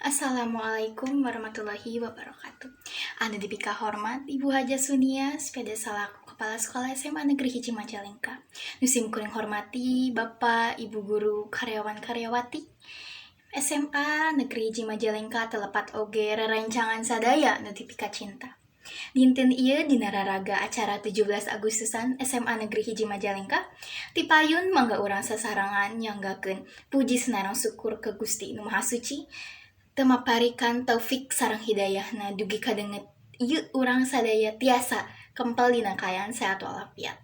Assalamualaikum warahmatullahi wabarakatuh. Anu dipika hormat Ibu Haja Sunia, S.Pd salaku Kepala Sekolah SMA Negeri 1 Majalengka. Nu sim kuring hormati Bapak, Ibu guru, karyawan karyawati SMA Negeri 1 Majalengka, telepat oge rerencangan sadaya nu dipika cinta. Dinten ieu dina raraga acara 17 Agustusan SMA Negeri 1 Majalengka, tipayun mangga urang sasarengan nyanggakeun puji sareng syukur ke Gusti Nu Maha Suci teu maparikan taufik sareng hidayahna dugi ka deungeut ieu urang sadaya tiasa kempel dina kaayaan sehat walafiat.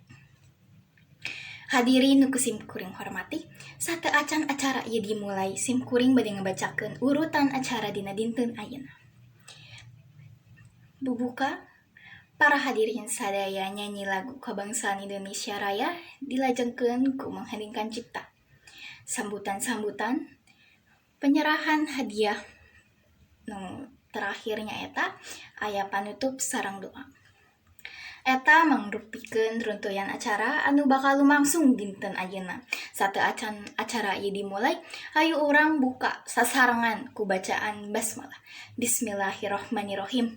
Hadirin nu ku sim kuring hormati, sateu acan acara ieu dimulai, sim kuring bade ngabacakeun urutan acara dina dinten ayeuna. Bubuka, para hadirin sadaya nyanyi lagu kebangsaan Indonesia Raya, dilajengkeun ku mengheningkan cipta. Sambutan-sambutan, penyerahan hadiah, nu terakhir nyaeta aya panutup sareng doa. Eta mangrupikeun runtuyan acara anu bakal lumangsung dinten ayeuna. Sateu acan acara ieu dimulai, hayu urang buka sasarengan ku bacaan basmalah. Bismillahirrahmanirrahim.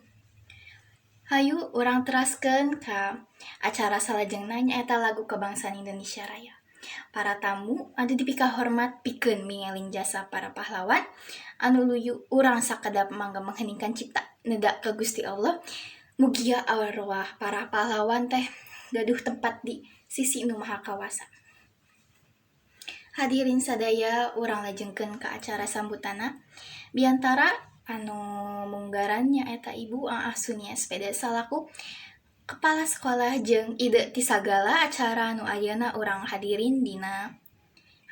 Hayu urang teraskeun ka acara salajengna, nyaeta lagu kebangsaan Indonesia Raya. Para tamu anu dipika hormat, pikeun mingeling jasa para pahlawan anu luyu, urang sakedap mangga mengheningkan cipta neda ka Gusti Allah. Mugia arwah para pahlawan teh gaduh tempat di sisi Nu Maha Kawasa. Hadirin sadaya, urang lajengkeun ka acara sambutanna. Biantara anu munggaran nyaeta Ibu Aah Sunia, S.Pd salaku kepala sekolah jeung ide ti sagala acara anu ayeuna urang hadirin dina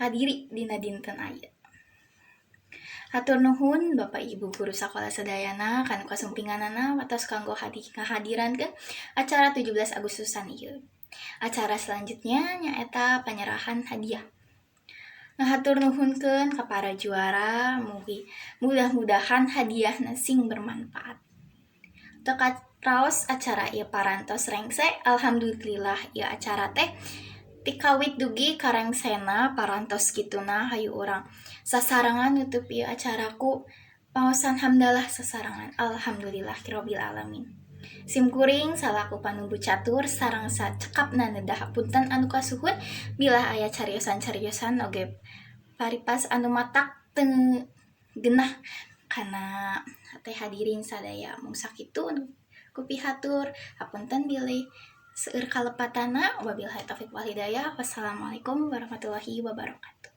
hadiri dina dinten ayeuna. Hatur nuhun Bapak Ibu guru sakola sadayana kana kasumpinganana watos kanggo ngahadirankeun acara 17 Agustusan ieu. Acara selanjutnya nyaeta penyerahan hadiah. Ngahatur nuhunkeun ka para juara, mugi mudah-mudahan hadiahna sing bermanfaat. Teu karaos acara ieu parantos rengse, alhamdulillah ieu acara teh tikawit dugi ka rengsena parantos kituna. Hayu urang sasarengan nutup ieu acara ku pangaosan hamdalah sasarengan, alhamdulillahirabbil alamin. Sim kuring salaku panumbu catur sareng sacekapna nedah hapunten anu kasuhun bilah aya cariosan-cariosan oge paripas anu matak teu genah kana teh hadirin sadaya. Mung sakitu nu kupihatur, hapunten bilih seueur kalepatanna. Wabillahi taufik wal hidayah, wassalamualaikum warahmatullahi wabarakatuh.